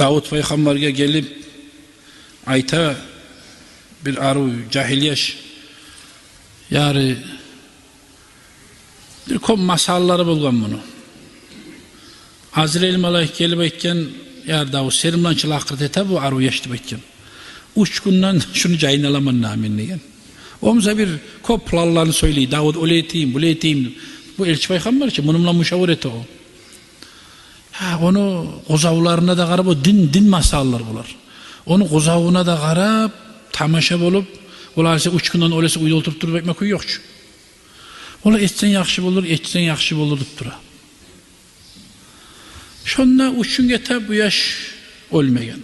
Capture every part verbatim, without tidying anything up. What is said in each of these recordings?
Давут пайхаммаргъа гелип айта бир арив жагьил яш, яри, бир кёп масъалалары болгъан муну. Азраил малайик гелип айтгъан: «Яри Давут, сени булан чы лакъыр эте бу арив яш», — деп айтгъан. «Уьч гюнден шуну жайын аламан да мен», — деген. О буса бир кёп планланы сёйлей: «Давут, олай этейим, булай этейим». Бу элчи пайхаммар чы, муну булан мушавир эте о. Гьа, ону къозавларына да къарап, о дин, дин масъалалар булар. Ону къозавуна да къарап, тамаша болуп, олар эсе уьч гюнден олай эсе уьйде олтуруп туруп айтма кюй ёкъ чу. Олай этсенг яхшы болур, этсенг яхшы болур деп тура. Шонда уьч гюн гете, бу яш оьлмеген.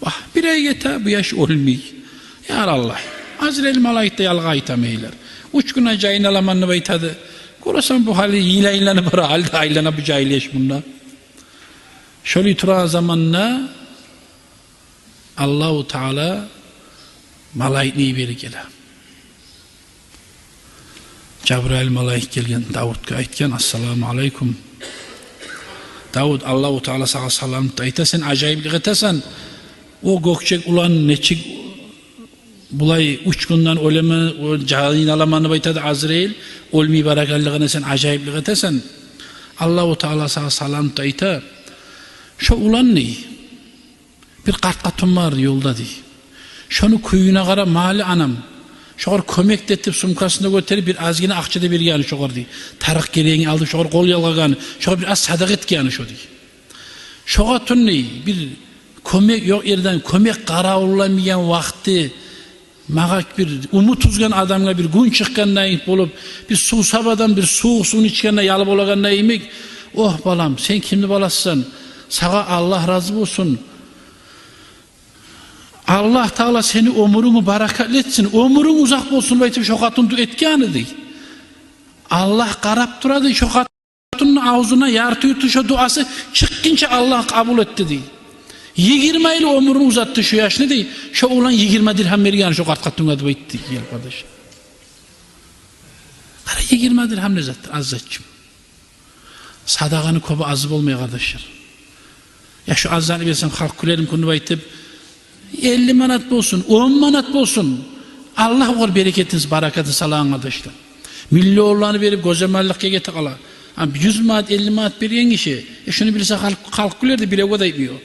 Вагь, бир ай гете, бу яш оьлмей. Я Аллагь, Азраил малайик де ялгъан айтамайлар. Уьч гюнден жайын аламан деп айтады. Гёресен, бу гьали йыл айланып бара, гьали де айлана бу жагьил яш мунда. Шолай турагъан заманда Аллагьу Таала малайикни йиберип геле. Жабраил малайик гелген, Давутгъа айтгъан: «Ассаламу алайкум. Давут, Аллагьу Таала сагъа салам да айта, сен ажайыплыкъ этесен. О гёкчек улан нечик булай уьч гюнден оьлемен, о жайын аламан деп айтады Азраил, оьлмей барагъанлыгъына сен ажайыплыкъ этесен. Аллагьу Таала сагъа салам да айта. Шо улан, — дей, — бир къарт къатын бар ёлда, — дей. — Шону кююне къара, мали анам. Шогъар кёмек де этип, сумкасын да гётерип, бир азгъына акъча да бергени шогъар, — дей. — Тарыкъ герегин алып, шогъар къол ялгъагъаны, шогъар бир аз садагъа этгени шо, — дей. — Шо къатын, — дей, — бир кёмек ёкъ ерден кёмек къаравулламайгъан вакъти, магъа бир умут уьзген адамгъа бир гюн чыкъгъандай болуп, бир сувсап адам бир сувукъ сувну ичгенде ял болагъандай йимик. Огь, балам, сен кимни баласысан? Сагъа Аллагь рази болсун. Аллагь Таала сени оьмюрюнгню баракатлы этсин, оьмюрюнг узакъ болсун», — деп айтып, шо къатын дуа этгени, — дей. — Аллагь къарап тура, — дей, — шо къатынны авзундан ярты юту шо дуасы чыкъгъынча Аллагь къабул этди, — дей. — Йигирма йыл оьмюрюн узатды шо яшны, — дей. — Шо улан йигирма диргьам берген шо къарт къатынгъа», — деп айтды, дей, къардашлар. Къара, йигирма диргьам не затдыр, аз затчы. Садагъаны кёбю азы болмай, къардашлар. «Я, шо аз затны берсем, халкъ гюлермикен?» — деп айтып, элли манат болсун, он манат болсун, Аллагь огъар берекетин, баракатын салагъан, къардашлар. Миллионланы берип, гёземаллыкъгъа гете къала. Амма юз манат, элли манат берген гиши, э, шуну билсе, халкъ, халкъ гюлер деп, биревге де айтмай о.